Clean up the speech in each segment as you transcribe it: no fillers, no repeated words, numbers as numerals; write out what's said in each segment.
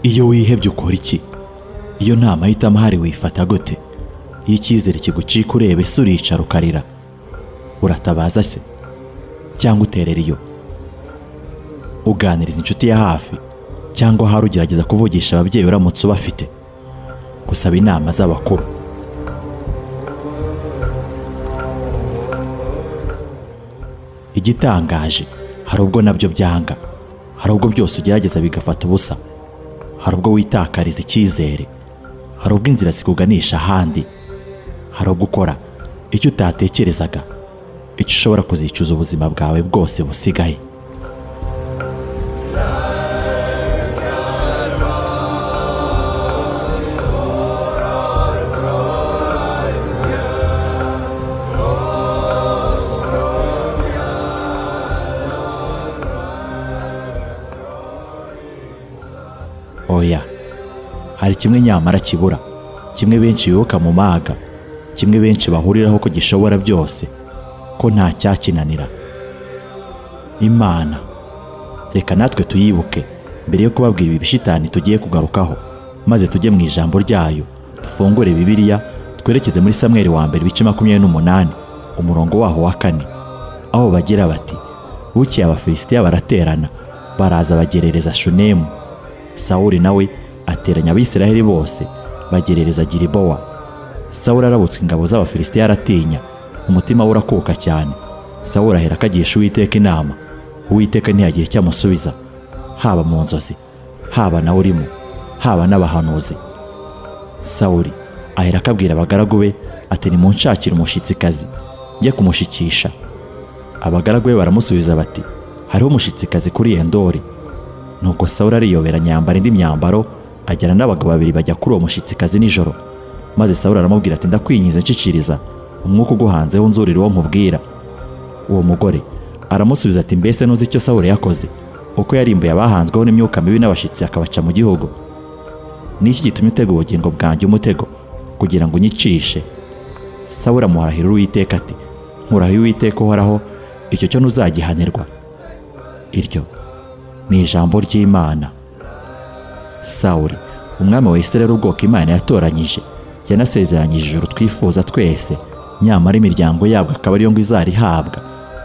Iyo wihebye ukora iki? Iyo nta mahitamo ahari wifata gute? Iyo icyizere kigucika urebe se uricara ukarira? Uratabaza se cyangwa uterera iyo? Uganiriza inshuti ya hafi cyangwa hari ugerageza kuvugisha ababyeyi uramutse ubafite? Gusaba inama z'abakuru. Igitangaje, hari ubwo nabyo byanga, hari ubwo byose ugerageza bigafata ubusa, hari ubwo witakariza icyizere, hari ubwo inzira zikuganisha ahandi, hari ubwo ukora icyo utatekerezaga, icyo ushobora kuzicuza ubuzima bwawe bwose busigaye. Oya, hari kimwe nyamara kibura, kimwe benshi bibuka mu maga, kimwe benshi bahuriraho ko gishobora byose, ko nta cyakinanira. Imana. Reka natwe tuyibuke mbere yo kubabwira ibi bishitani tugiye kugarukaho, maze tujye mu ijambo ryayo, dufungure Bibiliya, twerekeze muri Samweli wa mbere ibice 28, umurongo waho wa 4, aho bagira bati: bukeye Abafilisitiya baraterana, baraza bagerereza Shunemu. Sawuli nawe ateranya Abisiraheli bose bagerereza Gilibowa. Sawuli arabutswe ingabo z'Abafilisitiya aratinya, umutima we urakuka cyane. Sawuli ahera akagisha Uwiteka inama, Uwiteka ntiyagira icyo amusubiza, haba mu nzozi, haba na urimo, haba n'abahanuzi. Sawuli ahera akabwira abagaragu be ati: nimunshakire umushitsikazi njye kumushikisha. Abagaragu be baramusubiza bati: hariho umushitsikazi kuri Endori. Nuko Sawuli ariyoberanya yambara indi myambaro, ajyana n'abagabo babiri bajya kuri uwo mushitsikazi nijoro. Maze Sawuli aramubwira ati: ndakwinginze nshikiriza umwuka uguhanzeho nzurira uwo nkubwira. Uwo mugore aramusubiza ati: mbese ntuzi icyo Sawuli yakoze, uko yarimbuye abahanzweho n'imyuka mibi n'abashitsi akabaca mu gihugu? Niki gitumye utega ubugingo bwanjye umutego kugira ngo unyicishe? Sawuli amuharahira Uwiteka ati: nkurahiye Uwiteka uhoraho, icyo cyo ntuzagihanirwa. Iryo ni ijambo ry'Imana. Sawuli, umwami wa Isirayeli, ubwoko Imana yatoranyije, yanasezeranyije ijuru twifuza twese, nyamara imiryango yabwo akaba ariyo ngo izarihabwa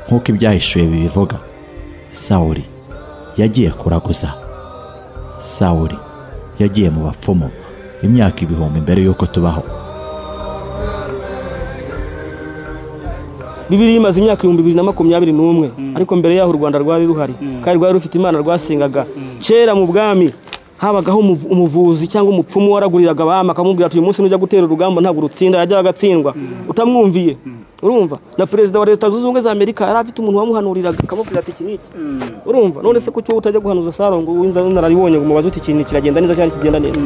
nk'uko ibyahishuwe bibivuga. Sawuli yagiye kuraguza. Sawuli yagiye mu bapfumu imyaka ibihumbi mbere y'uko tubaho. Bibiliya imaze imyaka 2021, ariko mbere yaho u Rwanda rwari ruhari, kandi rwari rufite Imana rwasengaga. Kera mu bwami habagaho umuvuzi cyangwa umupfumu waraguriraga abami, akamubwira ati: uyu munsi nujya gutera urugamba ntabwo urutsinda, yajyaga agatsindwa utamwumviye. Urumva, na perezida wa Leta Zunze Ubumwe za Amerika yari afite umuntu wamuhanuriraga akamubwira ati iki n'iki. Urumva, none se kuki wowe utajya guhanuza Sarongo w'inararibonye ngo umubaze uti ikintu kiragenda neza cyangwa kigenda neza?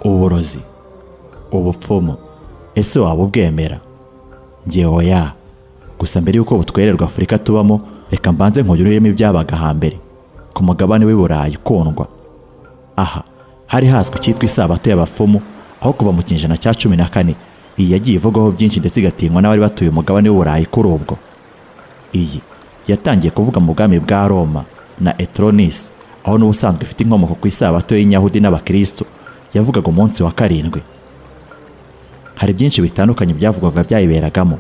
Uburozi, ubupfumu, ese waba ubwemera? Njye oya. Gusa mbere yuko butwererwa Afurika tubamo, reka mbanze nkunyuriremo ibyabaga hambere ku mugabane w'i Burayi ukundwa. Aha hari hazwi cyitwa isabato y'abapfumu, aho kuva mu kinyejana cya 14 iyi yagiye ivugwaho byinshi ndetse igatinywa n'abari batuye umugabane w'i Burayi kuri ubwo. Iyi yatangiye kuvuga mu bwami bwa Roma na Etronis, aho n'ubusanzwe ifite inkomoko ku isabato y'Inyahudi n'Abakristo yavugaga umunsi wa 7. Hari byinshi bitandukanye byavugwaga byayiberagamo.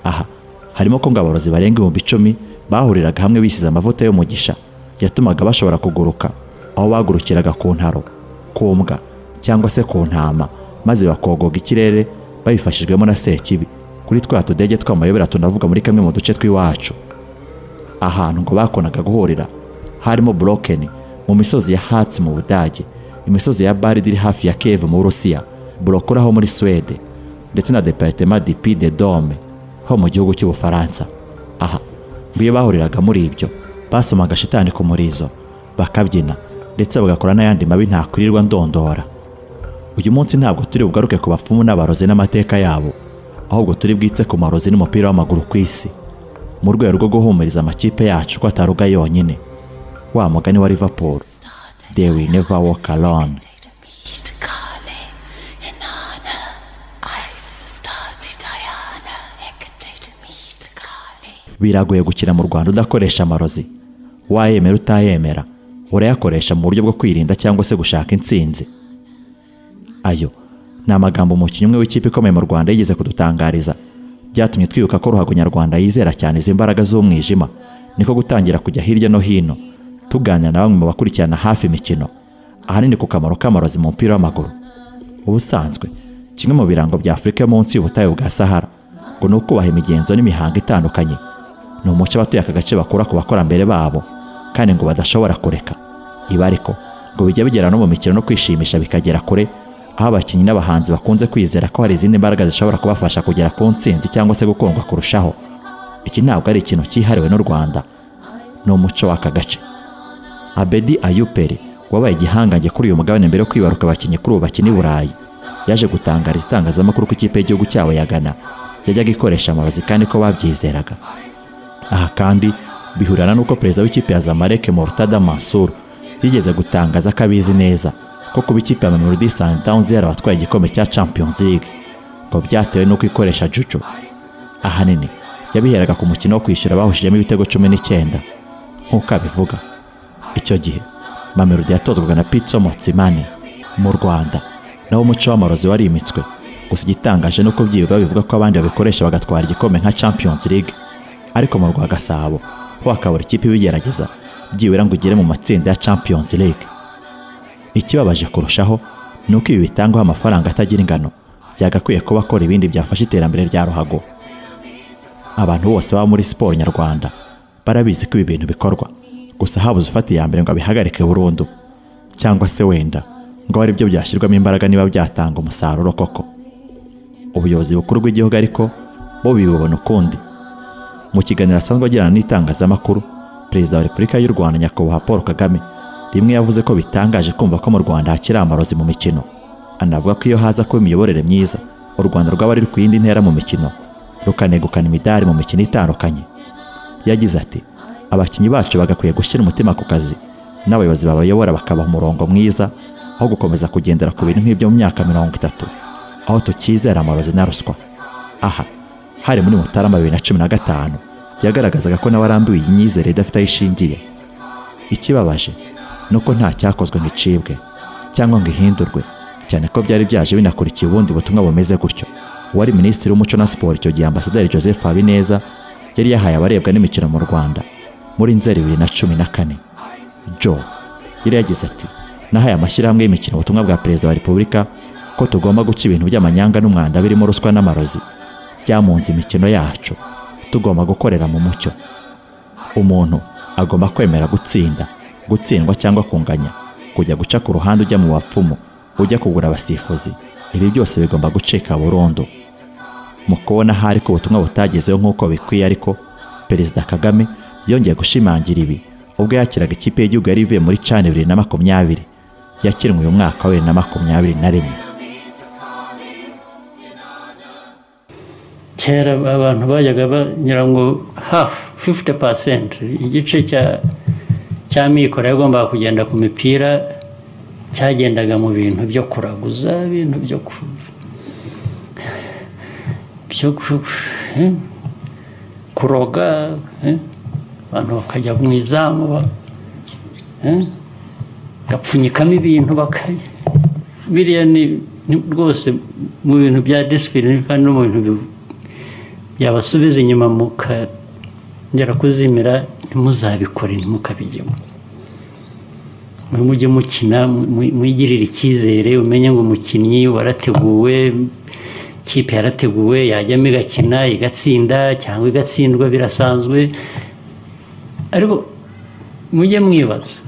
Aha harimo ko ngaborozi barenga 10,000 bahuriraga hamwe bisize amavuta y'umugisha yatumaga bashobora kuguruka, aho bagurukiraga ku ntaro, ku mbwa cyangwa se ku ntama, maze bakogoga ikirere babifashijwemo na Sekibi kuri twa tudege tw'amayobera tunavuga muri kamwe mu duce tw'iwacu. Ahantu ngo bakonaga guhurira harimo Brocken mu misozi ya Harz mu Budage, imisozi ya Bard iri hafi ya Kiev mu Burusiya, Brokora ho muri Swede, ndetse na Departement du Puy de Dôme ho mu gihugu cy'Ubufaransa. Aha ngo iyo bahuriraga muri ibyo basomaga shitani ku murizo, bakabyina ndetse bagakora n'ayandi mabi ntakwirirwa ndondora. Uyu munsi ntabwo turi bugaruke ku bapfumu n'abarozi n'amateka yabo, ahubwo turi bwitse ku marozi n'umupira w'amaguru ku isi, mu rwego rwo guhumuriza amakipe yacu ko ataruga yonyine. Wa mugani wa Liverpool, they will never walk alone. Biragoye gukina mu Rwanda udakoresha amarozi. Wayemera utayemera, urayakoresha mu buryo bwo kwirinda cyangwa se gushaka intsinzi. Ayo ni amagambo umukinnyi umwe w'ikipe ikomeye mu Rwanda yigeze kudutangariza. Byatumye twibuka ko ruhago nyarwanda yizera cyane izi mbaraga z'umwijima, niko gutangira kujya hirya no hino tuganira na bamwe mu bakurikirana hafi imikino, ahanini ku kamaro k'amarozi mu mupira w'amaguru. Ubusanzwe kimwe mu birango bya Afurika yo munsi y'ubutayu bwa Sahara ngo ni ukubaha imigenzo n'imihango itandukanye. Ni umuco abatuye aka gace bakura ku bakurambere babo kandi ngo badashobora kureka. Ibi ariko ngo bijya bigera no mu mikino no kwishimisha bikagera kure, aho abakinnyi n'abahanzi bakunze kwizera ko hari izindi mbaraga zishobora kubafasha kugera ku ntsinzi cyangwa se gukundwa kurushaho. Iki ntabwo ari ikintu cyihariwe n'u Rwanda, ni umuco w'aka gace. Abedi Ayuperi wabaye igihangange kuri uyu mugabane mbere yo kwibaruka abakinnyi kuri ubu bakina i Burayi, yaje gutangariza itangazamakuru ko ikipe y'igihugu cyabo ya Ghana yajyaga ikoresha amarozi kandi ko babyizeraga. Aha kandi bihurana n'uko perezida w'ikipe ya Zamalek Mortada Mansour yigeze gutangaza ko abizi neza ko kuba ikipe ya Mamelodi Sundowns yarabatwaye igikombe cya Champions League ngo byatewe n'uko ikoresha juju. Ahanini yabiheraga ku mukino wo kwishyura bahushijemo ibitego 19 nk'uko abivuga. Icyo gihe Mamelodi yatozwaga na Pitso Motsimane. Mu Rwanda naho umuco w'amarozi warimitswe, gusa igitangaje nuko byibwa bivuga ko abandi babikoresha bagatwara igikombe nka Champions League, ariko mu rwa Gasabo ho hakabura ikipe ibigerageza byibura ngo igere mu matsinda ya Champions League. Ikibabaje kurushaho ni uko ibi bitangwaho amafaranga atagira ingano yagakwiye kuba akora ibindi byafasha iterambere rya ruhago. Abantu bose baba muri siporo nyarwanda barabizi ko ibi bintu bikorwa, gusa habuze ufata iya mbere ngo abihagarike burundu, cyangwa se wenda ngo ari byo byashyirwamo imbaraga niba byatanga umusaruro koko. Ubuyobozi bukuru bw'igihugu ariko bo bibubona ukundi. Mu kiganiro asanzwe agirana n'itangazamakuru, Perezida wa Repubulika y'u Rwanda Nyakubahwa Paul Kagame rimwe yavuze ko bitangaje kumva ko mu Rwanda hakiri amarozi mu mikino. Anavuga ko iyo haza kuba imiyoborere myiza, u Rwanda rwaba ruri ku yindi ntera mu mikino, rukanegukana imidari mu mikino itandukanye. Yagize ati, abakinnyi bacu bagakwiye gushyira umutima ku kazi, n'abayobozi babayobora bakabaha umurongo mwiza, aho gukomeza kugendera ku bintu nk'ibyo mu myaka 30, aho tukizera amarozi na ruswa. Aha hari muri Mutarama 2015 yagaragazaga ko n'abarambiwe iyi myizerere idafite aho ishingiye. Ikibabaje nuko nta cyakozwe ngo icibwe cyangwa ngo ihindurwe, cyane ko byari byaje binakurikiye ubundi butumwa bumeze gutyo. Uwari Minisitiri w'Umuco na Siporo icyo gihe Ambasaderi Joseph Habineza yari yahaye abarebwa n'imikino mu Rwanda muri Nzeri 2014. Joe yari yagize ati, nahaye amashyirahamwe y'imikino ubutumwa bwa Perezida wa Repubulika ko tugomba guca ibintu by'amanyanga n'umwanda birimo ruswa n'amarozi byamunze imikino yacu. Tugomba gukorera mu mucyo. Umuntu agomba kwemera gutsinda, gutsindwa cyangwa kunganya, kujya guca ku ruhande ujya mu bapfumu, ujya kugura abasifuzi, ibi byose bigomba gucika burundu. Mu kubona hari ko ubutumwa butagezeho nk'uko bikwiye, ariko Perezida Kagame yongeye gushimangira ibi ubwo yakiraga ikipe y'igihugu yari ivuye muri CHAN 2020 yakinwe uyu mwaka wa 2021. Kera abantu bajyaga banyura ngo half 50% igice cya mikoro yagombaga kugenda ku mipira cyagendaga mu bintu byo kuraguza, ibintu byo kuroga, abantu bakajya mu izamu gapfunyikamo ibintu bakaya. Biriya ni rwose mu bintu bya discipline kandi no mu bintu byabasubiza inyuma mukongera kuzimira, ntimuzabikore, ntimukabijyemo. Mujye mukina mwigirire icyizere, umenye ngo umukinnyi warateguwe, ikipe yarateguwe, yajyamo igakina igatsinda cyangwa igatsindwa birasanzwe. Ariko mujye mwibaza,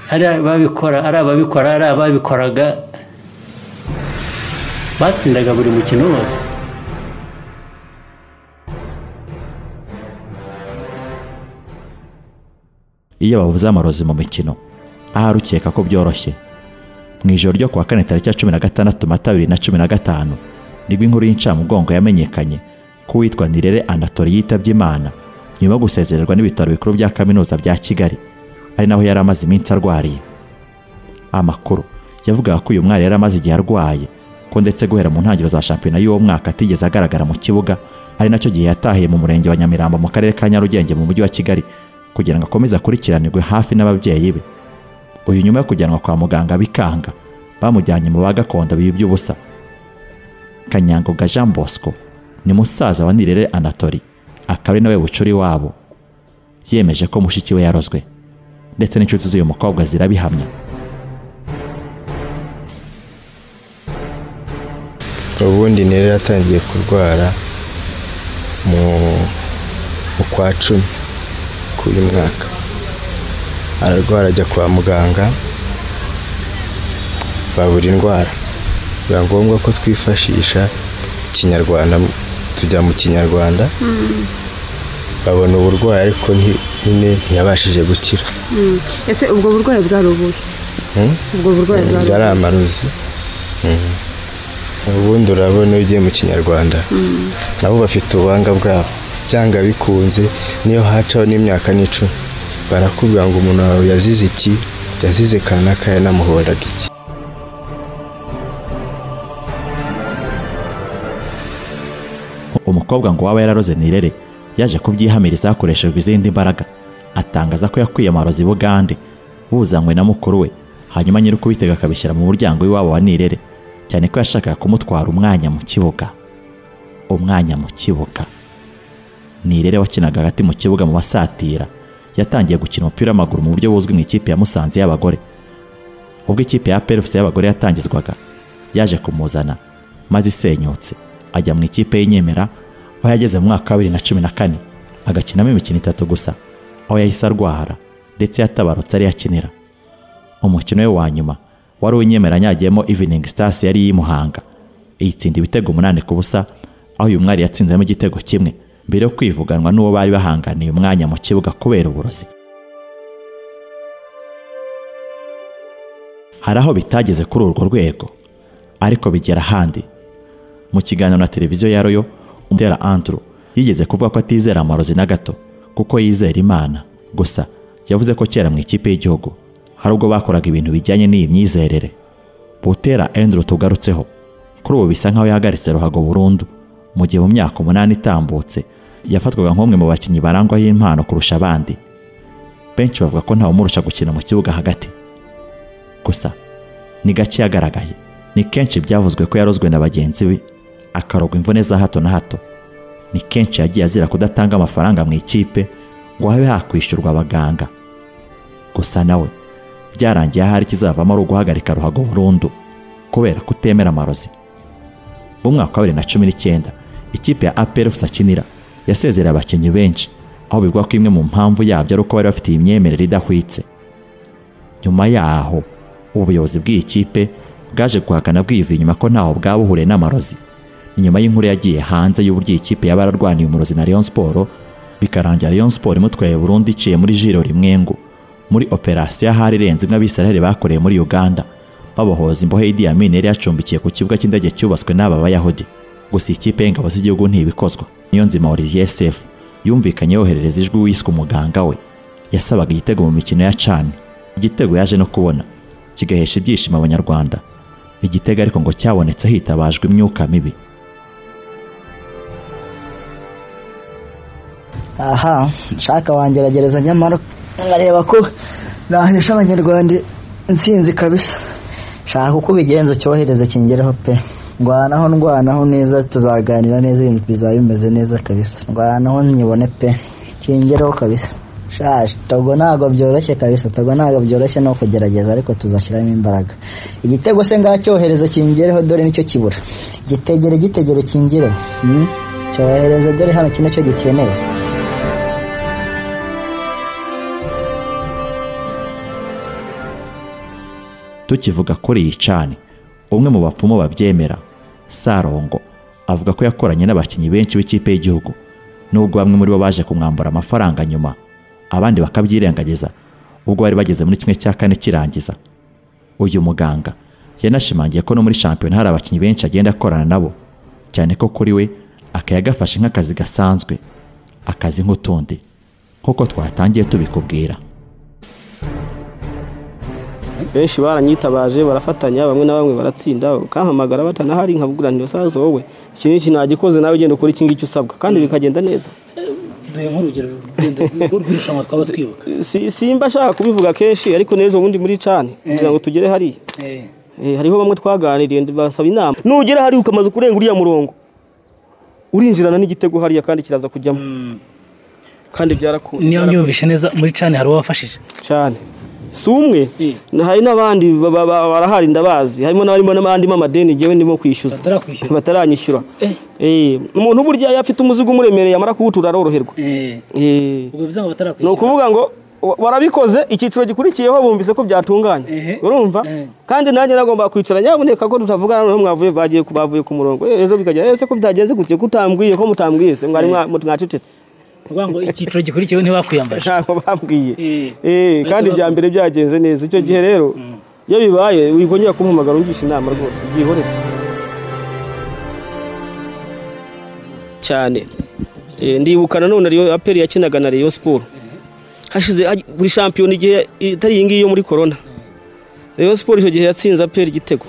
ari ababikora, ari ababikora, ari ababikoraga batsindaga buri mukino wose. Iyo bavuze amarozi mu mikino, ahari ukeka ko byoroshye. Mu ijoro ryo kuwa kane tariki ya 16 Mata 2015 nibwo inkuru y'incamugongo yamenyekanye ko uwitwa Nirere Anatole yitabye Imana nyuma yo gusezererwa n'ibitaro bikuru bya kaminuza bya Kigali, ari naho yari amaze iminsi arwariye. Amakuru yavugaga ko uyu mwari yari amaze igihe arwaye, ko ndetse guhera mu ntangiriro za shampiyona y'uwo mwaka atigeze agaragara mu kibuga, ari nacyo gihe yatahiye mu murenge wa Nyamirambo mu karere ka Nyarugenge mu mujyi wa Kigali kugira ngo akomeze akurikiranirwe hafi n'ababyeyi be. Uyu nyuma yo kujyanwa kwa muganga bikanga, bamujyanye mu ba gakondo by'ubusa. Kanyangoga Jean Bosco ni musaza wa Nirere Anatoli, akaba ari nawe bucuri wabo. Yemeje ko mushiki we yarozwe, ndetse n'inshuti z'uyu mukobwa zirabihamya. Ubundi Nirere yatangiye kurwara mu kwa 10 k'uyu mwaka, ararwara ajya kwa muganga babura indwara, biba ngombwa ko twifashisha Ikinyarwanda, tujya mu Kinyarwanda babona uburwayi ariko nyine ntiyabashije gukira. Ese ubwo burwayi bwari ubuhe? Ubwo burwayi bwari amarozi. Ubundi urabona iyo ugiye mu Kinyarwanda nabo bafite ubuhanga bwabo, byanga bikunze niyo hacaho n'imyaka 10 barakubwira ngo umuntu wawe yazize iki, yazize kanaka, yanamuhoraga iki. Umukobwa ngo waba yararoze Nirere yaje kubyihamiriza hakoreshejwe izindi mbaraga, atangaza ko yakwiye amarozi Bugande buzanywe na mukuru we, hanyuma nyiri kubitega akabishyira mu muryango w'iwabo wa Nirere, cyane ko yashakaga kumutwara umwanya mu kibuga. Umwanya mu kibuga. Nirere wakinaga hagati mu kibuga mu basatira, yatangiye gukina umupira w'amaguru mu buryo buzwi mu ikipe ya Musanze y'abagore. Ubwo ikipe ya APR FC y'abagore yatangizwaga, yaje kumuzana maze isenyutse ajya mu ikipe y'inyemera, aho yageze mu mwaka wa 2014 agakinamo imikino 3 gusa, aho yahise arwara ndetse yatabarutse ari yakinira. Umukino we wa nyuma wari uw'inyemera anyagiyemo Evening Stars yari yimuhanga, iyitsinda ibitego 8-0, aho uyu mwari yatsinzemo igitego kimwe mbere yo kwivuganwa n'uwo bari bahanganiye umwanya mu kibuga kubera uburozi. Hari aho bitageze kuri urwo rwego, ariko bigera ahandi. Mu kiganiro na televiziyo ya Royal, Umutera Andrew yigeze kuvuga ko atizera amarozi na gato kuko yizera Imana. Gusa yavuze ko kera mu ikipe y'igihugu hari ubwo bakoraga ibintu bijyanye n'iyi myizerere. Butera Andrew tugarutseho kuri ubu bisa nkaho yahagaritse ruhago burundu, mu gihe mu myaka 8 itambutse yafatwaga nk'umwe mu bakinnyi barangwaho impano kurusha abandi. Benshi bavuga ko ntawe umurusha gukina mu kibuga hagati. Gusa ni gake yagaragaye, ni kenshi byavuzwe ko yarozwe na bagenzi be akarogwa imvune za hato na hato. Ni kenshi yagiye azira kudatanga amafaranga mu ikipe ngo habe hakwishyurwa abaganga. Gusa nawe byarangiye ahari kizavamo ari uguhagarika ruhago burundu kubera kutemera amarozi. Mu mwaka wa 2019 ikipe ya APR FC akinira yasezereye abakinnyi benshi, aho bivugwa ko imwe mu mpamvu yabyo ari uko bari bafite imyemerere idahwitse. Nyuma yaho ubuyobozi bw'iyi kipe bwaje guhakana bwivuye inyuma ko ntaho bwabuhuriye n'amarozi. Nyuma y'inkuru yagiye hanze y'uburyo iyi kipe yaba yararwaniye umurozi na Rayon Sport, bikarangira Rayon Sport imutwaye burundu iciye muri Jiro Rimwengu muri operasiyo ahari irenze imwe Abisiraheli bakoreye muri Uganda, babohoza imbohe Idi Amin yari yacumbikiye ku kibuga cy'indege cyubatswe n'aba Bayahudi. Gusa ikipe y'ingabo z'igihugu ntibikozwa. Niyonzima Olivier SF yumvikanye yoherereza ijwi wiswe umuganga we, yasabaga igitego mu mikino ya CHAN. Igitego yaje no kubona kigahesha ibyishimo Abanyarwanda. Igitego ariko ngo cyabonetse hitabajwe imyuka mibi. Aha nshaka wangeragereza nyamara nkareba ko nahesha Abanyarwanda intsinzi kabisa. Shaka uko ubigenza cyohereze kingereho pe. Ndwanaho neza, tuzaganira neza, ibintu bizaba bimeze neza kabisa. Ndwanaho nyibone pe, kingereho kabisa. Shaje Togo ntago byoroshye kabisa, Togo ntago byoroshye no kugerageza, ariko tuzashyiramo imbaraga. Igitego se ngacyohereza kingereho, dore nicyo kibura. Gitegere kingereho. Cyohereze dore hano kino cyo gikenewe. Tukivuga kuri iyi CHAN, umwe mu bapfumu babyemera Sarongo avuga ko yakoranye n'abakinnyi benshi b'ikipe y'igihugu, nubwo bamwe muri bo baje kumwambura amafaranga nyuma, abandi bakabyirengagiza ubwo bari bageze muri 1/4 kirangiza. Uyu muganga yanashimangiye ko no muri shampiyona hari abakinnyi benshi agenda akorana nabo, cyane ko kuri we akayagafashe nk'akazi gasanzwe, akazi nk'utundi. Nk'uko twatangiye tubikubwira, benshi baranyitabaje barafatanya, bamwe na bamwe baratsinda, ukampamagara batanahari nkabwira nti saza wowe iki n'iki nagikoze, nawe ugenda ukora iki ngiki usabwa, kandi bikagenda neza. Duhe nk'urugero rw'irushanwa twaba twibuka. Simba ashaka kubivuga kenshi, ariko n'ejo bundi muri cani kugira ngo tugere hariya hariho bamwe twaganiriye basaba inama, nugera hariya ukamaze kurenga uriya murongo urinjirana n'igitego hariya kandi kiraza kujyamo, kandi byarakunda. Niyo mbyumvishe neza, muri cani hari uwafashije cyane, si umwe, hari n'abandi barahari ndabazi, harimo n'abarimo n'abandi amadeni ngewe ndimo kwishyuza bataranyishyura. Umuntu burya iyo afite umuzigo umuremereye amara kuwutura aroroherwa. Ni ukuvuga ngo warabikoze, icyiciro gikurikiyeho bumvise ko byatunganye, urumva? Kandi nanjye nagomba kwicara, nyabuneka ko tutavugana noneho mwavuye bagiye bavuye ku murongo, ejo bikajya ese ko byagenze gutya, ko utambwiye, ko mutambwiye se mwari mwacecetse. Ngo icyiciro gikurikiyeho ntibakwiyambaje, ntabwo bambwiye. Kandi ibya mbere byagenze neza. Icyo gihe rero iyo bibaye wikongera kumpamagara ungisha inama rwose, byihorere cyane. Ndibuka nanone Rayon APR yakinaga na Rayon Sport, hashize buri shampiyona igihe itari iyi ngiyi yo muri corona, Rayon Sport icyo gihe yatsinze APR igitego.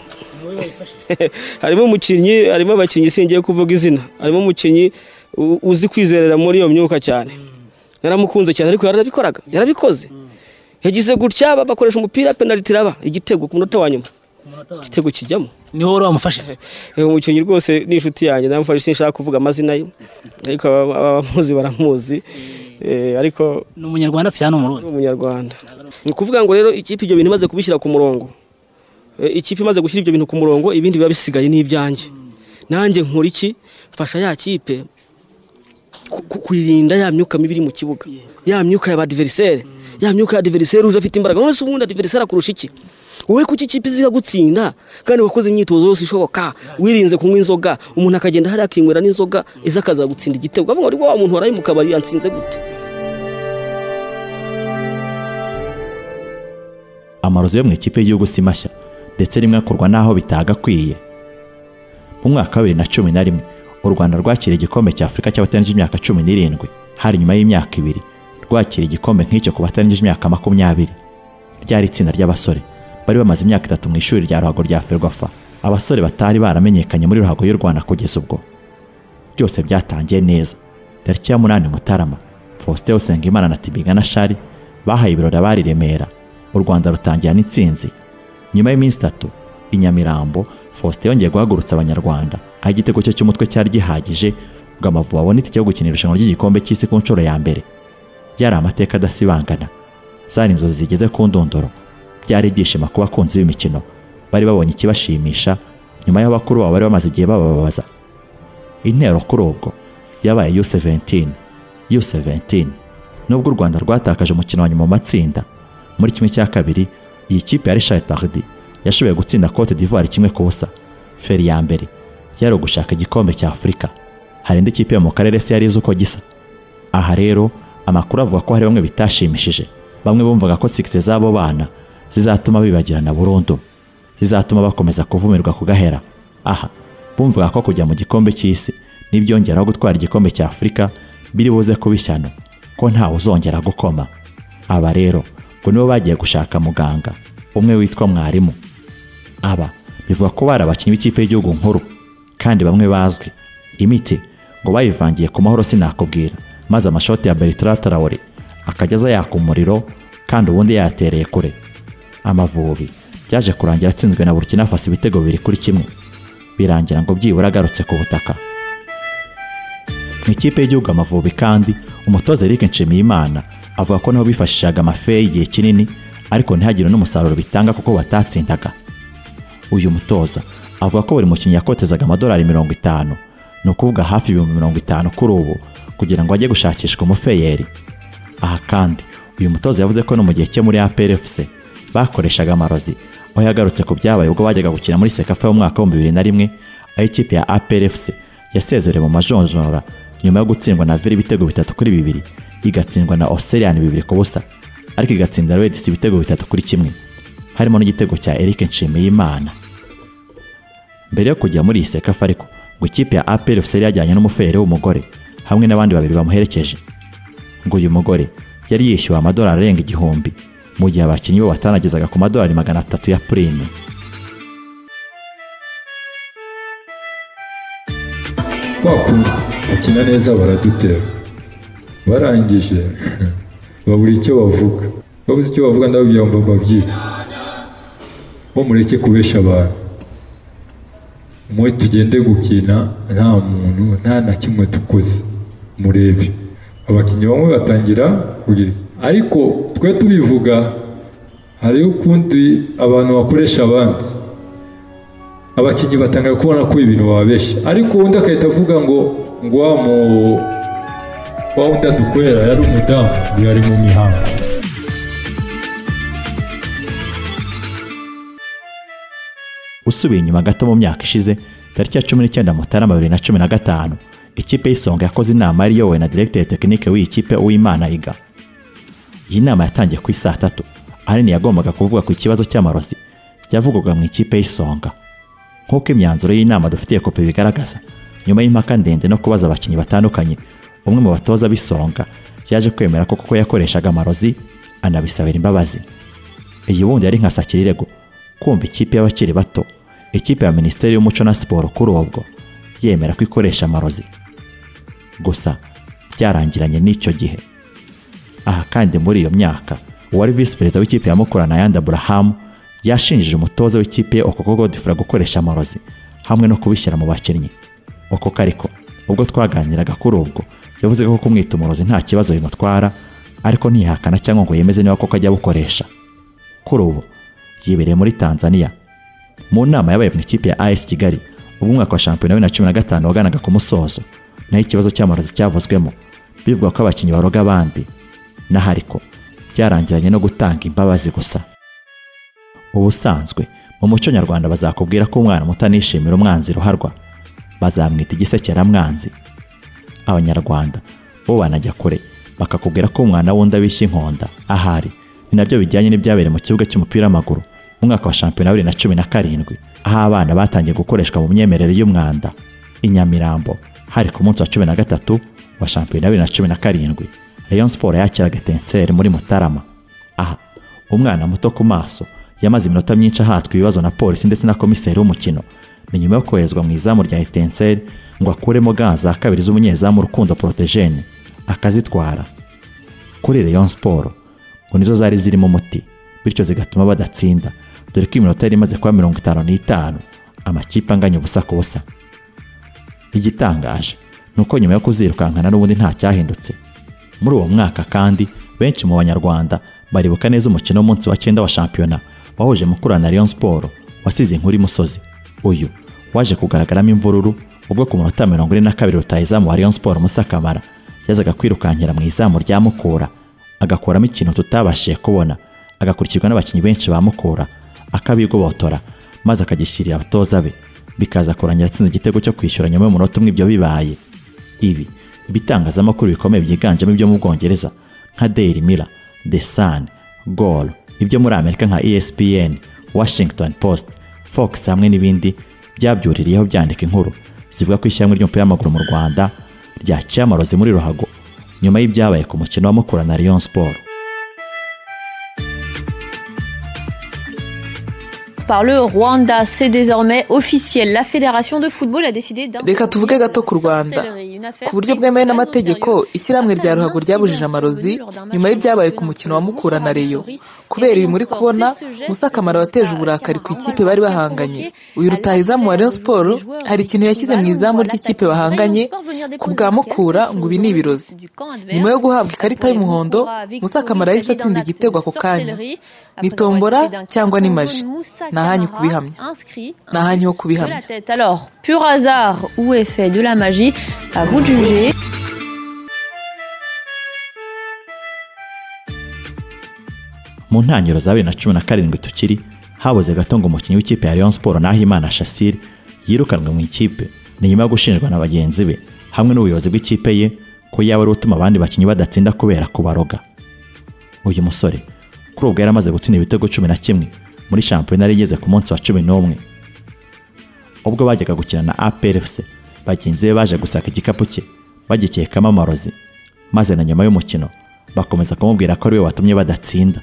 Harimo umukinnyi, harimo abakinnyi singiye kuvuga izina, harimo umukinnyi uzi kwizerera muri iyo myuka cyane, naramukunze cyane, ariko yarabikoraga, yarabikoze. Yagize gutya bakoresha umupira penalty iraba igitego ku munota wa nyuma, igitego kijyamo. Ni wowe wamufashije? Umukinnyi rwose ni inshuti yanjye, namufashije, sinshaka kuvuga amazina ye, ariko abamuzi baramuzi. Ariko ni umunyarwanda cyane, umurundi? Umunyarwanda. Ni ukuvuga ngo rero ikipe ibyo bintu imaze kubishyira ku murongo, ikipe imaze gushyira ibyo bintu ku murongo, ibindi biba bisigaye n'ibyanjye. Nanjye nkora iki? Mfasha ya kipe kuyirinda ya myuka mibi iri mu kibuga, ya myuka ya adversaire, ya myuka ya adversaire uje afite imbaraga. None se ubundi adversaire akurusha iki? Wowe kuki ikipe iziga gutsinda kandi wakoze imyitozo yose ishoboka, wirinze kunywa inzoga, umuntu akagenda hariya akinywera n'inzoga iza akaza gutsinda igitego, avuga ngo wa muntu waraye mu kabari yansinze gute? Amarozi yo mu ikipe y'igihugu si mashya, ndetse rimwe akorwa naho bitagakwiye. Mu mwaka wa 2011 u Rwanda rwakira igikombe cya Afurika cy'abatarengeje imyaka 17, hari nyuma y'imyaka ibiri rwakira igikombe nk'icyo ku batarengeje imyaka 20. Ryari itsinda ry'abasore bari bamaze imyaka 3 mu ishuri rya ruhago rya Ferwafa, abasore batari baramenyekanye muri ruhago y'u Rwanda kugeza ubwo. Byose byatangiye neza. Tariki ya 8 Mutarama, Faustin Usengimana na Tibingana Shari bahaye ibirori abari Remera, u Rwanda rutangira n'intsinzi. Nyuma y'iminsi 3 i Nyamirambo, Faustin yongeye guhagurutsa Abanyarwanda, aho igitego cye cy'umutwe cyari gihagije ngo Amavubi abone itike yo gukina irushanwa ry'igikombe cy'isi ku nshuro ya mbere. Yari amateka adasibangana, zari inzozi zigeze ku ndunduro. Byari ibyishimo ku bakunzi b'imikino bari babonye ikibashimisha nyuma y'abakuru babo bari bamaze igihe bababaza. Intero kuri ubwo yabaye U17 U17. Nubwo u Rwanda rwatakaje umukino wa nyuma mu matsinda muri 1/2, iyi kipe ya Richard Tardy yashoboye gutsinda Cote d'Ivoire 1-0. Feri ya mbere yari ugushaka igikombe cya Afurika. Hari indi kipe yo mu karere se yari izi uko gisa. Aha rero amakuru avuga ko hari bamwe bitashimishije, bamwe bumvaga ko success z'abo bana zizatuma bibagirana burundu, zizatuma bakomeza kuvumirwa kugahera. Aha bumvaga ko kujya mu gikombe cy'isi n'ibyongeraho gutwara igikombe cya Afurika biri buze kubishyano, ko ntawe uzongera gukoma. Aba rero ngo nibo bagiye gushaka muganga umwe witwa Mwarimu. Aba bivuga ko bari abakinnyi b'ikipe y'igihugu nkuru kandi bamwe bazwi. Imiti ngo bayivangiye ku mahoro sinakubwira, maze amashoti ya Bertrand Traoré akageza yaka umuriro kandi ubundi yatereye kure. Amavubi byaje kurangira atsinzwe na Burkina Faso ibitego 2-1, birangira ngo byibura agarutse ku butaka. Mu ikipe y'igihugu Amavubi kandi umutoza Eric Nshimiyimana avuga ko naho bifashishaga amafeyi igihe kinini, ariko ntihagire n'umusaruro bitanga kuko batatsindaga. Uyu mutoza avuga ko buri mukinnyi yakotezaga amadolari 50, ni ukuvuga hafi 50,000 kuri ubu, kugira ngo ajye gushakishwa umufeyeri. Aha kandi uyu mutoza yavuze ko no mu gihe cye muri APR FC bakoreshaga amarozi, aho yagarutse ku byabaye ubwo bajyaga gukina muri CECAFA y'umwaka wa 2001, aho ikipe ya APR FC yasezerewe mu majonjora nyuma yo gutsindwa na Villa ibitego 3-2, igatsindwa na Oserian 2-0, ariko igatsinda Reds ibitego 3-1, harimo n'igitego cya Eric Nshimiyimana. Mbere yo kujya muri CECAFA ariko ngo ikipe ya APR FC yajyanye n'umufere w'umugore hamwe n'abandi babiri bamuherekeje. Ngo uyu mugore yari yishyuwe amadolari arenga 1000 mu gihe abakinnyi bo batanagezaga ku madolari 300 ya prime. Kwakundi gukina neza baradutera, barangije babura icyo bavuga, babuze icyo bavuga ndababwira ngo mbabwire bo mureke kubesha abantu, mwe tugende gukina nta muntu nta na kimwe dukoze, murebe abakinnyi bamwe batangira kugira, ariko twe tubivuga hari ukundi abantu bakoresha abandi, abakinnyi batangira kubona ko ibintu bababesha, ariko undi akahita avuga ngo wa wundi adukorera yari umudamu yari mu mihango. Usubiye inyuma gato mu myaka ishize tariki ya 19 Mutarama 2015 ikipe y'Isonga yakoze inama yari iyobowe na directeur technique w'iyi kipe Uwimana Iga. Iyi nama yatangiye ku isaa 3 ahanini yagombaga kuvuga ku kibazo cy'amarozi yavugwaga mu ikipe y'Isonga. Nk'uko imyanzuro y'inama dufitiye kopi bigaragaza, nyuma y'impaka ndende no kubaza abakinnyi batandukanye, umwe mu batoza b'Isonga yaje kwemera ko koko yakoreshaga amarozi anabisabira imbabazi. Iyi wundi yari nka sakirirego kumva ikipe y'abakiri bato, ikipe ya Minisiteri y'Umuco na Siporo kuri ubwo yemera ko ikoresha amarozi. Gusa byarangiranye n'icyo gihe. Aha kandi muri iyo myaka uwari vice perezida w'ikipe ya Mukura Nayandi Abraham yashinjije umutoza w'ikipe Okoko Godfrey gukoresha amarozi hamwe no kubishyira mu bakinnyi. Okoko ariko ubwo twaganiraga kuri ubwo yavuze ko kumwita umurozi nta kibazo bimutwara, ariko ntihakana cyangwa ngo yemeze niba koko ajya bukoresha. Kuri ubu yibereye muri Tanzania mu nama yabaye mu ikipe ya AS Kigali ubwo umwaka wa shampiyona 2015 waganaga ku musozo, naho ikibazo cy'amarozi cyavuzwemo bivuga ko abakinnyi baroga abandi, naho ariko byarangiranye no gutanga imbabazi gusa. Ubusanzwe mu muco nyarwanda bazakubwira ko umwana muto anishimira umwanzi ruharwa, bazamwita igisekeramwanzi. Abanyarwanda bo banajya kure bakakubwira ko umwana wundi abishya inkonda, ahari ni nabyo bijyanye n'ibyabereye mu kibuga cy'umupira w'amaguru mu mwaka wa shampiyona 2017 aho abana batangiye gukoreshwa mu myemerere y'umwanda i Nyamirambo. Hari ku munsi wa 13 wa shampiyona 2017 Rayon Sport yakiraga Etincelle muri Mutarama. Aha umwana muto ku maso yamaze iminota myinshi ahatwa ibibazo na polisi ndetse na komiseri w'umukino, ni nyuma yo koherezwa mu izamu rya Etincelle ngo akuremo gants za kabiri z'umunyezamu Rukundo Protogene akazitwara. Kuri Rayon Sport ngo nizo zari zirimo umuti, bityo zigatuma badatsinda, dore ko iminota yari imaze kuba 55 amakipe anganya ubusa ku busa. Igitangaje nuko nyuma yo kuzirukankana n'ubundi nta cyahindutse. Muri uwo mwaka kandi benshi mu banyarwanda baribuka neza umukino w'umunsi wa 9 wa shampiyona wahuje Mukura na Rayon Sport wasize inkuru imusozi. Uyu waje kugaragaramo imvururu ubwo ku munota 42 rutahizamu wa Rayon Sport Musa Kamara yazaga kwirukankira mu izamu rya Mukura agakuramo ikintu tutabashije kubona, agakurikirwa n'abakinnyi benshi ba Mukura akabigobotora maze akagishyirira abatoza be, bikaza kurangira atsinze igitego cyo kwishyura nyuma y'umunota umwe ibyo bibaye. Ibi ibitangazamakuru bikomeye byiganjemo ibyo mu Bwongereza nka Daily Mirror, The Sun, Goal, ibyo muri Amerika nka ESPN, Washington Post, Fox hamwe n'ibindi byabyuririyeho byandika inkuru zivuga ko ishyirahamwe ry'umupira w'amaguru mu Rwanda ryaciye amarozi muri ruhago nyuma y'ibyabaye ku mukino wa Mukura na Rayon Sport. Par le Rwanda, c'est désormais officiel. La fédération de football a décidé d'un Reka tuvuge gato ku Rwanda. Ku buryo bwemewe n'amategeko, ishyirahamwe rya ruhago ryabujije amarozi nyuma y'ibyabaye ku mukino wa Mukura na Rayon. Kubera ibi muri kubona, Musa Kamara wateje uburakari ku ikipe bari bahanganye. Uyu rutahizamu wa Rayon Sport hari ikintu yashyize mu izamu ry'ikipe bahanganye ku bwa Mukura ngo ibi ni ibirozi. Nyuma yo guhabwa ikarita y'umuhondo, Musa Kamara yahise atsinda igitego ako kanya. Ni tombora cyangwa ni maji? Nahanyu kubihamya. Nahanyu ho kubihamya. Alors, pur hasard ou effet de la magie, à vous de juger. Mu ntangiriro za 2017 tukiri habuze gato ngo umukinnyi w'ikipe ya Rayon Sport Nahimana Shassir yirukanwe mu ikipe ni nyuma yo gushinjwa na bagenzi be hamwe n'ubuyobozi bw'ikipe ye ko yaba ari utuma abandi bakinnyi badatsinda kubera kubaroga. Uyu musore kuri ubwo yari amaze gutsinda ibitego 11 muri shampiyona yari igeze ku munsi wa 11. Ubwo bajyaga gukina na APR FC, bagenzi be baje gusaka igikapu cye bagikekamo amarozi, maze na nyuma y'umukino Bakomeza kumubwira ko ari we watumye badatsinda.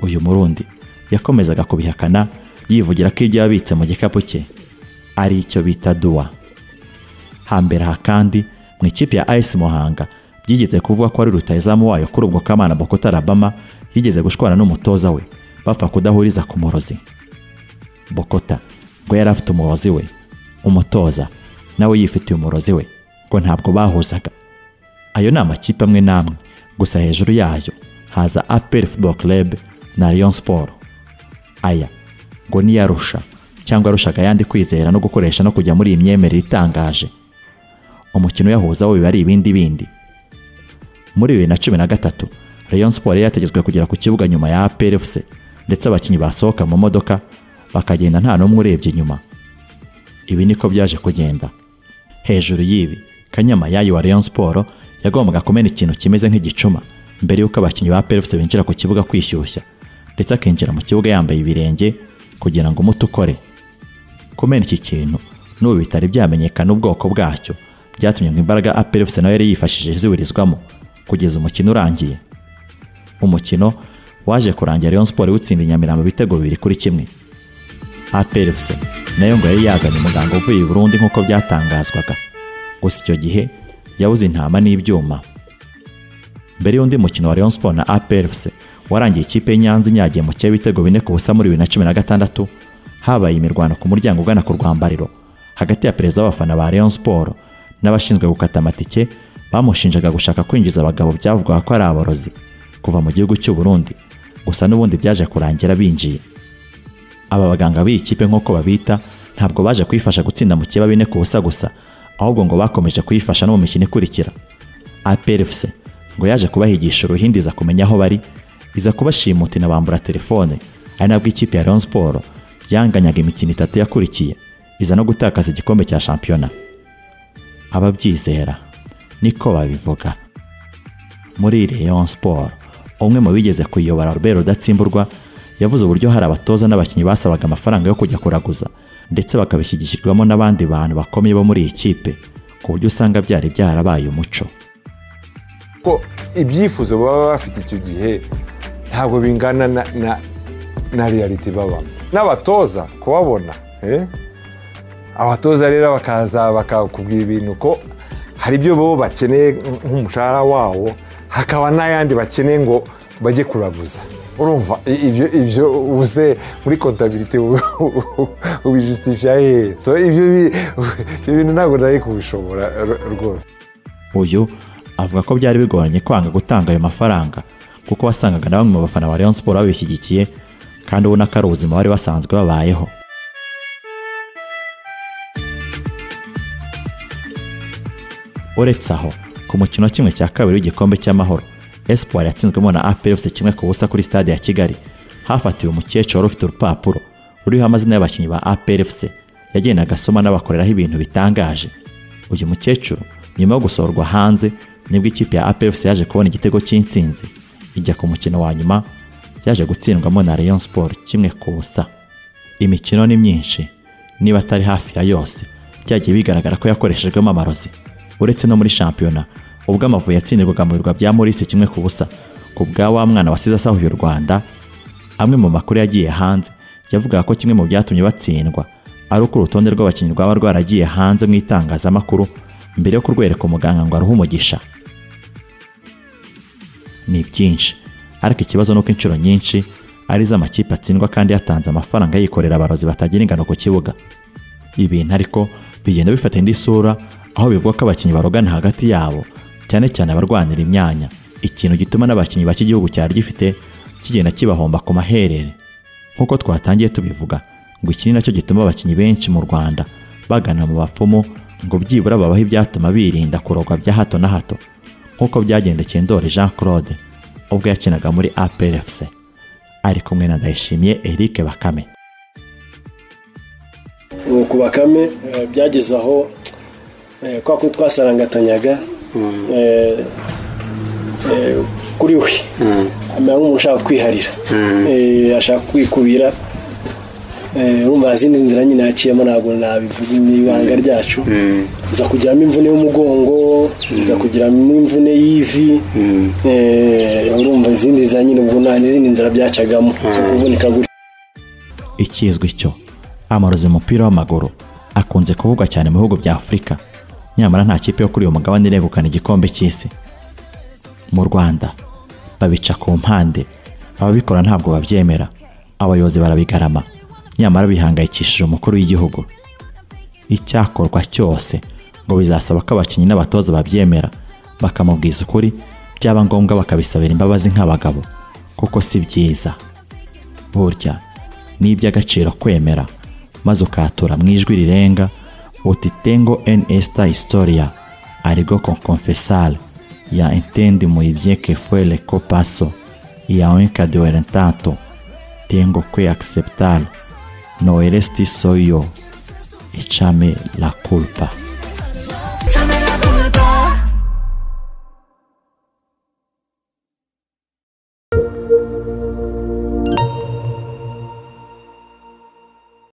Uyu Murundi yakomezaga kubihakana, yivugira ko ibyo yabitse mu gikapu cye ari icyo bita duwa. Hambere aha kandi mu ikipe ya AS Muhanga byigeze kuvuga ko ari rutahizamu wayo kuri ubwo Kamana Bokota Alabama yigeze gushwana n'umutoza we bapfa kudahuriza ku murozi. Bokota ngo yari afite umurozi we, umutoza nawe yifitiye umurozi we, ngo ntabwo bahuzaga. Ayo ni amakipe amwe n'amwe, gusa hejuru yayo haza APR Football Club na Rayon Sport. Aya ngo ni yarusha cyangwa yarushaga ayandi kwizera no gukoresha no kujya muri iyi myemerere itangaje. Umukino yahuza wo biba ari ibindi bindi. Muri 2013 Rayon Sport yategetswe kugera ku kibuga nyuma ya APR FC, ndetse abakinnyi basohoka mu modoka bakagenda nta n'umwe urebye inyuma. Ibi niko byaje kugenda. Hejuru y'ibi, Kanyamayayi wa Rayon Sport yagombaga kumena ikintu kimeze nk'igicuma mbere y'uko abakinnyi ba APR FC binjira ku kibuga kwishyushya, ndetse akinjira mu kibuga yambaye ibirenge kugira ngo umuti ukore. Kumena iki kintu n'ubu bitari byamenyekana ubwoko bwacyo, byatumye ngo imbaraga APR FC nayo yari yifashishije ziburizwamo kugeza umukino urangiye. Umukino waje kurangira Rayon Sport iwutsinda Nyamirambo ibitego 2-1. APR FC nayo ngo yari yazanye umuganga uvuye i Burundi nk'uko byatangazwaga, gusa icyo gihe yabuze intama n'ibyuma. Mbere y'undi mukino wa Rayon Sport na APR FC warangiye ikipe y'Inyanza inyagiye mu cy'ibitego 4-0 muri 2016, habaye imirwano ku muryango ugana ku rwambariro hagati ya perezida w'abafana ba Rayon Sport n'abashinzwe gukata amatike bamushinjaga gushaka kwinjiza abagabo byavugwaga ko ari aborozi kuva mu gihugu cy'u Burundi, gusa n'ubundi byaje kurangira binjiye. Aba baganga b'iyi kipe nk'uko babita ntabwo baje kuyifasha gutsinda mu kiba 4-0 gusa, ahubwo ngo bakomeje kuyifasha no mu mikino ikurikira. APR FC ngo yaje kubahigisha uruhindiza kumenya aho bari, iza kubashimuta inabambura telefone, ari nabwo ikipe ya Rayon Sport yanganyaga imikino 3 yakurikiye, iza no gutakaza igikombe cya shampiyona. Ababyizera niko babivuga. Muri Rayon Sport, umwe mu bigeze kuyobora Robert Rudatsimburwa yavuze uburyo hari abatoza n'abakinnyi basabaga amafaranga yo kujya kuraguza, ndetse bakabishyigikirwamo n'abandi bantu bakomeye bo muri iyi kipe, ku buryo usanga byari byarabaye umuco. Ko ibyifuzo baba bafite icyo gihe ntabwo bingana na reality babamo. N'abatoza kubabona, abatoza rero bakaza bakakubwira ibintu ko hari ibyo bo bakeneye nk'umushahara wawo, hakaba n'ayandi bakeneye ngo bajye kuraguza. Urumva ibyo uze muri comptabilité ubijustifia he? So ibyo bintu ntabwo nari kubishobora rwose. Uyu avuga ko byari bigoranye kwanga gutanga ayo mafaranga, kuko wasangaga na bamwe mu bafana ba Rayon Sport babishyigikiye, kandi ubona ko ari ubuzima bari basanzwe babayeho. Uretse aho, ku mukino 1/2 w'igikombe cy'amahoro, Espoir yatsinzwemo na APR FC 1-0 kuri stade ya Kigali. Hafatiwe umukecuru wari ufite urupapuro ruriho amazina y'abakinnyi ba APR FC, yagendaga asoma n'abakoreraho ibintu bitangaje. Uyu mukecuru nyuma yo gusohorwa hanze nibwo ikipe ya APR FC yaje kubona igitego cy'intsinzi, ijya ku mukino wa nyuma yaje gutsindwamo na Rayon Sport 1-0. Imikino ni myinshi, niba atari hafi ya yose byagiye bigaragara ko yakoreshejwemo amarozi. Uretse no muri shampiyona, ubwo Amavubi yatsindirwaga mu birwa bya Maurice 1-0 ku bwa wa mwana wasize asahuye u Rwanda, amwe mu makuru yagiye hanze yavugaga ko kimwe mu byatumye batsindwa ari uko urutonde rw'abakinnyi rwaba rwaragiye hanze mu itangazamakuru mbere yo kurwereka umuganga ngo aruhe umugisha. Ni byinshi, ariko ikibazo nuko inshuro nyinshi ari z'amakipe atsindwa kandi yatanze amafaranga yikorera abarozi batagira ingano ku kibuga. Ibintu ariko bigenda bifata indi sura, aho bivugwa ko abakinnyi barogana hagati yabo, cyane cyane abarwanira imyanya, ikintu gituma n'abakinnyi b'iki gihugu cyari gifite kigenda kibahomba ku maherere. Nk'uko twatangiye tubivuga, ngo iki ni nacyo gituma abakinnyi benshi mu Rwanda bagana mu bapfumu ngo byibura babahe ibyatuma birinda kurogwa bya hato na hato, nk'uko byagendekeye Ndoli Jean Claude ubwo yakinaga muri APR FC ari kumwe na Ndayishimiye Eric Bakame. Ku Bakame byageze aho kwa kundi twasarangatanyaga kuri we amera nk'umuntu ushaka kwiharira, ashaka kwikubira. Urumva izindi nzira nyine yaciyemo ntabwo nabivuga, ni ibanga ryacu. Nza kugiramo imvune y'umugongo, nza kugiramo imvune y'ivi. Urumva izindi nzira nyine ubwo nta n'izindi nzira byacagamo zo kuvunika gutyo. Ikizwi cyo amarozi mu mupira w'amaguru akunze kuvugwa cyane mu bihugu bya Afurika, nyamara nta kipe yo kuri uyu mugabane iregukana igikombe cy'isi. Mu Rwanda babica ku mpande, ababikora ntabwo babyemera, abayobozi barabigarama, nyamara bihangayikishije umukuru w'igihugu. Icyakorwa cyose ngo bizasaba ko abakinnyi n'abatoza babyemera, bakamubwiza ukuri, byaba ngombwa bakabisabira imbabazi nk'abagabo, kuko si byiza. Burya ni iby'agaciro kwemera maze ukatura mu ijwi rirenga uti tengo en esta historia algo con confesar ya entendi muy bien que fue le que pasó y aunque duele tanto tengo que aceptar no eres ti soy yo échame la culpa.